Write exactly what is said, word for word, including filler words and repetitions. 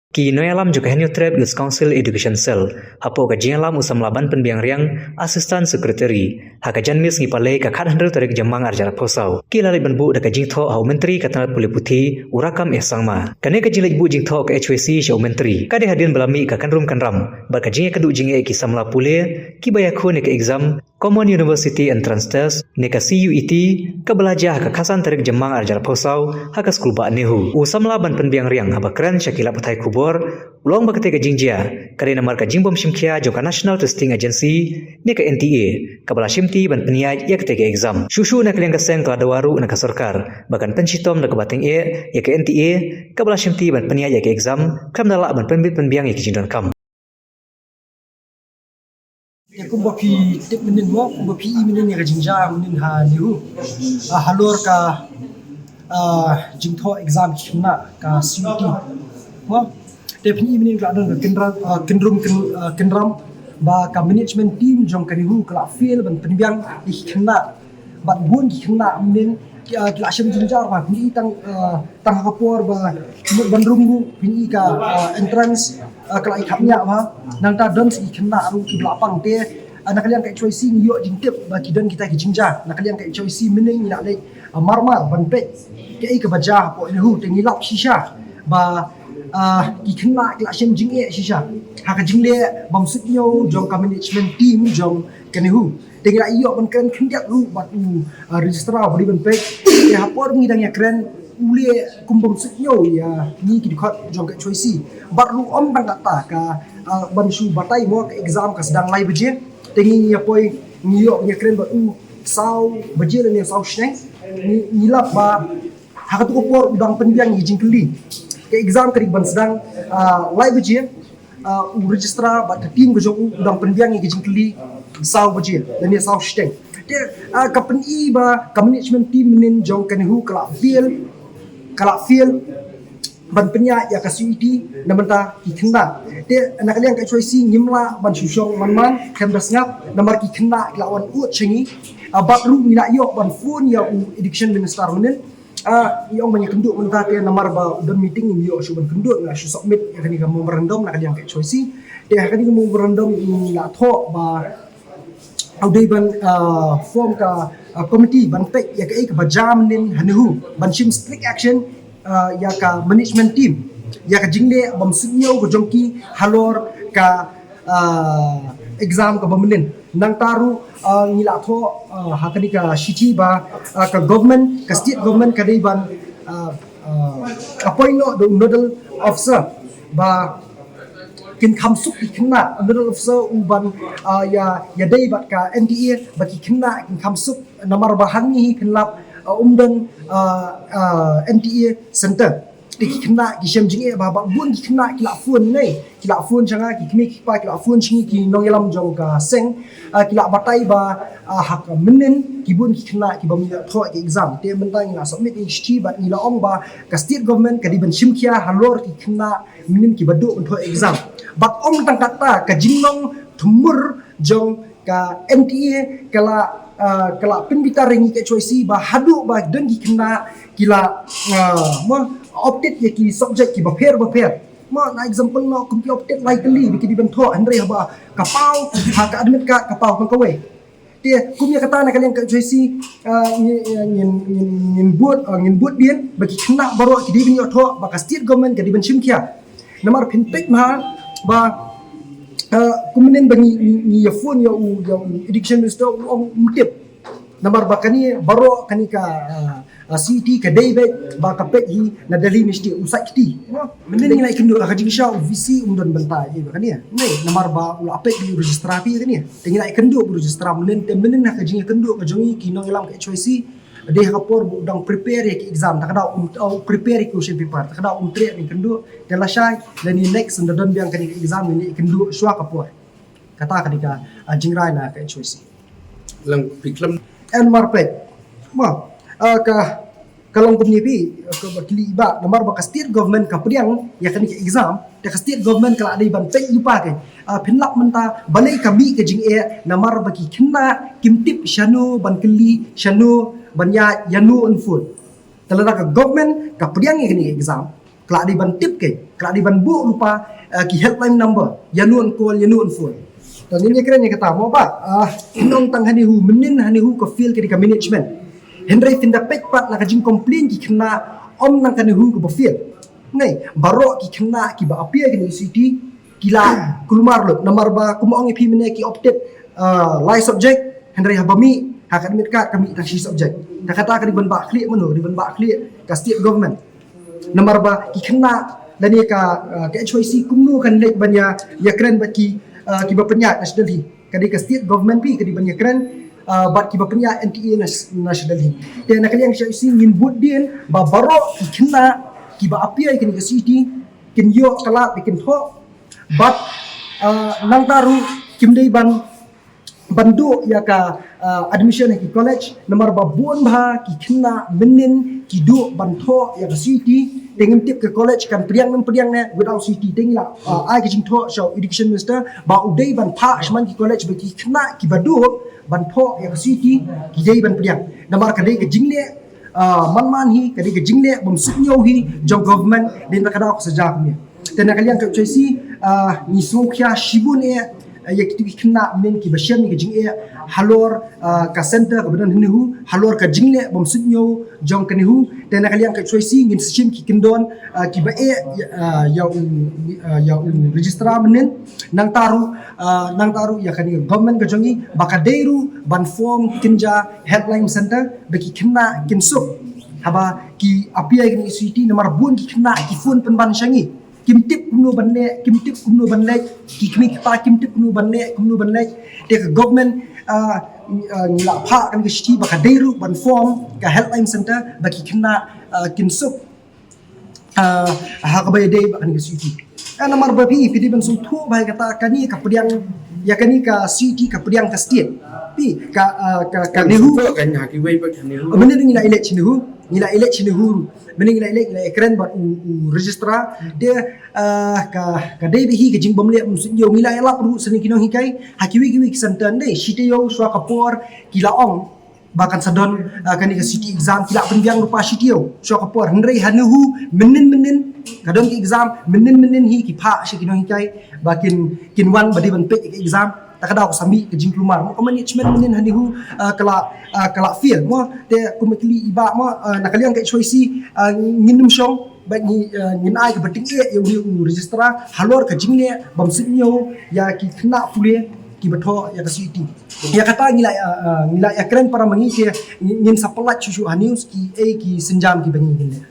Ki nongïalam jong ka Hynñiewtrep Youth Council Education Cell, hapoh ka jingïalam u samla Banpynbiang Riang, Assistant Secretary, ha ka janmiet sngi Palei ka khathynriew tarik Jymmang arhajar arphew saw, ki la leit ban buh da ka jingthoh ha u Myntri ka tnad pule puthi, u Rakkam A Sangma. Kane ka jingleit buh jingthoh ka H Y C sha u Myntri ka dei hadien ba la mih ka kynrum kynram bad ka jingïakynduh jingeh ki samla pule kiba ïakhun ïa ka exam Common University Entrance Test ne ka C U E T, kaba la jia ha ka khatsan tarik Jymmang arhajar arphew saw ha ka skul bah NEHU. U samla Banpynbiang Riang haba kren sha ki lad pathai khubor, u la ong ba katei ka jingjia ka dei namar ka jingbym shimkhia jong ka National Testing Agency ne ka N T A, kaba la shimti ban pynïaid ïa katei ka exam. Shuh shuh na ka liang ka seng ka la dawa ruh na ka sorkar ba kan pynshitom da kaba tyngeh ïa ka N T A, kaba la shimti ban pynïaid ïa ka exam, khlem da lah ban pynbit pynbiang ïa ki jingdonkam. Te kumba phi tip mynnin mo, kumba phi i mynnin ïa ka jingjia mynnin ha NEHU. Ah, halor ka, ah, jingthoh exam ki khynnah ka C U E T. Mo, te phi i mynnin ka la don ka kynra-, ah, kynrum kyn-, ah, kynram ba ka management team jong ka NEHU ka la fail ban pynbiang ïa ki khynnah. Bad bun ki khynnah mynnin ki, ah, ki la shem jynjar ba phi i tang, ah, tang ha ka por ba mut ban rung ruh phi i ka, ah, entrance, ah, ka la i khapngiah ba. Nangta don sa ki khynnah ruh kiba la pang te, ah, na ka liang ka H Y C ngi ïoh jingtip ba ki don kita ki jingjia. Na ka liang ka H Y C mynnin ngi la leit, ah, mar mar ban peit kaei kaba jia hapoh NEHU te ngi lap shisha ba, ah, ki khynnah ki la shem jingeh shisha ha ka jingleh bym suidñiew jong ka management team jong ka NEHU. Te ngi la ïoh ban kren khyndiat ruh bad u, ah, registrar ba dei ban peit. Te ha por ngi dang ïa kren u leh kum bym suidñiew ïa ngi ki dkhot jong ka H Y C. Bad ruh ym tang kata ka, ah, ban shu batai mo ka exam ka sdang lai baje. Te ngi ïa poi ngi ïoh ïa kren bad u saw baje lane saw shneng. Ngi, ngi lap ba ha katu ka por u dang pynbiang ïa ki jingkylli. Ka exam ka dei ban sdang, ah, lai baje. Ah, u registrar bad ka team ka jong u u dang pynbiang ïa ki jingkylli saw baje lane saw shiteng. Te, ah, ka pyni ba ka management team mynnin jong ka NEHU ka la fail, ka la fail ban pynïaid ïa ka C U E T na bynta ki khynnah. Te na ka liang ka H Y C ngim lah ban shu shong man man khlem da sngap namar ki khynnah ki la wan ud sha ngi. Ah, bad ruh ngi la ïoh ban phone ïa u education minister mynnin. Ah, i ong ba ngi kynduh mynta te namar ba u don meeting ngi ïoh shuh ban kynduh, nga shu submit ïa kane ka memorandum na ka liang ka H Y C. Te ha kane ka memorandum ngi la thoh ba u dei ban, ah, form ka, ah, committee ban peit ïa kaei kaba jia mynnin ha NEHU ban shim strict action, ah, ïa ka management team ïa ka jingleh bym suidñiew ka jong ki halor ka, ah, exam kaba mynnin. Nangta ruh, ah, ngi la thoh, ah, ha kane ka shithi ba, ah, ka government, ka state government ka dei ban, ah, ah, appoint noh da u nodal officer ba kin kham suk ki khynnah, u nodal officer u ban, ah, ïa, ïadei bad ka N T A ba ki khynnah kin kham suk namar ba hangne hi phin lap, ah, um don, ah, ah, N T A center. Te ki khynnah ki shem jingeh ba, ba bun ki khynnah ki la phone ne, ki la phone sha nga, ki kmie ki kpa ki la phone sha ngi ki nongïalam jong ka seng, ah, ki la batai ba, ah, ha ka mynnin ki bun ki khynnah ki bym ïoh thoh ki exam. Te mynta ngi la submit ïa ki shithi bad ngi la ong ba ka state government ka dei ban shim khia halor ki khynnah mynnin kiba duh ban thoh exam. Bad ym tang kata, ka jinglong thmur jong ka N T A ka la, ah, ka la pynbitar ïa ngi ka H Y C ba haduh ba don ki khynnah ki la, ah, mo, opted ïa ki subject kiba pher ba pher. Mo, na example noh kum ki opted lai tylli ba ki dei ban thoh, hynrei haba ka paw ha ka admit card ka paw tang kawei. Te kum ïa kata na ka liang ka H Y C, ah, ngi, ngi, ngin, ngin, ngin bud, ah, ngin bud biang ba ki khynnah baroh ki dei ban ïoh thoh, ba ka state government ka dei ban shim khia. Namar phin peit ma ba, ah, kum mynnin ba ngi, ngi, ngi ïa phone ïa u, ïa u education minister u ong um tip. Namar ba kane baroh kane ka, ah, ah, C U E T ka dei beit ba ka peit hi na Delhi University, u sait kti. Mynnin ngi la ïakynduh ha ka jingshisha u V C um don bynta ïa ba kane. Ne, namar ba u la peit ïa u registrar phi kane. Te ngi la ïakynduh u registrar mynnin, te mynnin ha ka jingïakynduh ka jong ngi ki nongïalam ka H Y C. Dei ha ka por ba u dang prepare ïa ki exam, ta ka daw um, uh, prepare ïa ki question paper, ta ka daw um treh ïakynduh, te lashai lane next ynda don biang kane ka exam ngin ïakynduh shuwa ka por. Kata ka dei ka, uh, jingrai na ka H Y C. Lang phi khlem. En mar peit. Mo, uh, ka, ka long kumne phi, uh, kaba kylli i bah, namar ba ka state government ka pdiang ïa kane ka exam, te ka state government ka la dei ban peit lypa ka. Ah, phin lap mynta balei ka mih ka jingeh namar ba ki khynnah kim tip shano ban kylli, shano ban ïa, ïano yn phone. Te lada ka government ka pdiang ïa kane ka exam, Ka la dei ban tip, ka la dei ban buh lypa, ah, ki helpline number, ïa no yn call, ïa no yn phone. Te ngin ïa kren ïa kata mo Bah, ah, nongtang hangne hu, mynnin hangne hu ka field ka dei ka management. Hynrei phin da peit pat na ka jingcomplain ki khynnah, ym nang kane hu kaba field. Ngi, baroh ki khynnah kiba appear kane ka C U E T, ki la kulmar lut, namar ba kumba ong ïa phi mynne ki opted, ah, lai subject, hynrei haba mih ha ka admit card ka mih tang shi subject. Te kata ka dei ban bah khlieh mano, ka dei ban bah khlieh ka state government. Namar ba ki khynnah lane ka, ah, ka H Y C kumno kan leit ban ïa, ïa kren bad ki, ah, kiba pynïaid na sha Delhi. Ka dei ka state government phi ka dei ban ïa kren, ah, bad kiba pynïaid N T A na, na sha Delhi. Te na ka liang ka H Y C ngin bud dien ba baroh ki khynnah kiba appear ïa kane ka C U E T kin ïoh ka lad ba kin thoh. Bad, ah, nangta ruh kim dei ban, ban duh ïa ka, ah, admission ha ki college, namar ba bun bha ki khynnah mynnin ki duh ban thoh ïa ka C U E T, te ngim tip ka college kan pdiang ne ym pdiang ne without C U E T, te ngi la, ah, ai ka jingthoh sha u education minister ba u dei ban phah sha man ki college ba ki khynnah kiba duh ban thoh ïa ka C U E T ki dei ban pdiang. Namar ka dei ka jingleh, ah, man man hi, ka dei ka jingleh bym suidñiew hi jong government, dei na ka daw ka sa jia kumne. Te na ka liang ka H Y C, ah, ngi sngewkhia shibun eh, eh, ïa kito ki khynnah mynnin kiba shem ïa ka jingeh halor, ah, ka center kaba don hangne hu, halor ka jingleh bym suidñiew jong kane hu. Te na ka liang ka H Y C ngin sa shim ki kyndon, ah, kiba eh, ïa, ah, ïa u, ah, ïa u registrar mynnin. Nangta ruh, ah, nangta ruh ïa kane ka government ka jong ngi ba ka dei ruh ban form kynja helpline center ba ki khynnah kin suk haba ki appear ïa kane ka C U E T, namar bun ki khynnah ki phone pynban sha ngi. Kim tip kumno ban leh, kim tip kumno ban leit, ki kmie ki kpa kim tip kumno ban leh, kumno ban leit. Te ka government, ah, ah, ngi la phah kane ka shithi ba ka dei ruh ban form ka helpline center ba ki khynnah, ah, kin suk, ah, ha kaba ïadei bad kane ka C U E T. Ah, namar ba phi, phi dei ban sngewthuh ba ïa kata kane ka pdiang, ïa kane ka C U E T ka pdiang ka state. Phi, ka, ah, ka, ka NEHU. Sngewthuh kan ha kiwei pat ka NEHU. Oh, mynne ngi la ïaleit sha NEHU, ngi la ïaleit sha NEHU ruh. Mynne ngi la ïaleit, ngi la ïakren bad u, u registrar. Te, ah, ka, ka dei bha hi ka jingbymleh bym suidñiew, ngi la ïalap ruh sha ki nonghikai ha kiwei kiwei ki center, ne shi taïew shuwa ka por ki la ong ba kan sa don, ah, kane ka C U E T exam, ki la pynbiang lypa shi taïew shuwa ka por. Hynrei ha NEHU mynnin mynnin ka don ka exam, mynnin mynnin hi ki phah sha ki nonghikai ba kin, kin wan ba dei ban peit ka exam. Ta ka daw ka sa mih ka jingkulmar. Mo ka management mynnin ha NEHU, ah, ka la, ah, ka la fail mo. Te kum kylli i Bah mo, ah, na ka liang ka H Y C, ah, ngin ym shong ba ngi, ah, ngin ai kaba tyngeh ïa u, u registrar halor ka jingleh bym suidñiew ïa ki khynnah pule kiba thoh ïa ka C U E T. Ïa kata ngi la, ah, ah, ngi la ïakren para ma ngi, te ngin sa pyllait shuh shuh ha news kiei ki sienjam kiba ngi kin leh.